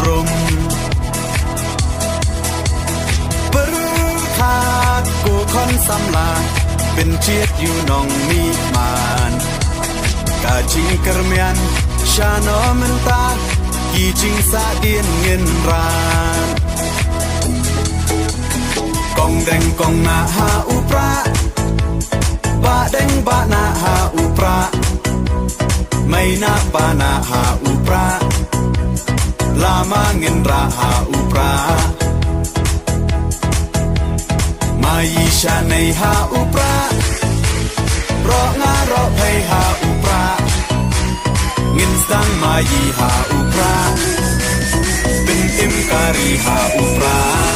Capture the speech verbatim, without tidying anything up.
Rum. Pyrkhat ko khon samla, pynjied ïa u nongmihman. Ka jingkyrmen, shano mynta, ki jingsahdien ngin ran. Kong deng kong nah ha u prah. Bah deng bah nah ha u prah. Mei nah pa nah ha u prah. Lama ngin rah ha u prah. Maï shanei ha u prah. Roh nga roh phei ha u prah. Ngin sdang maï ha u prah. Pyntim kari ha u prah.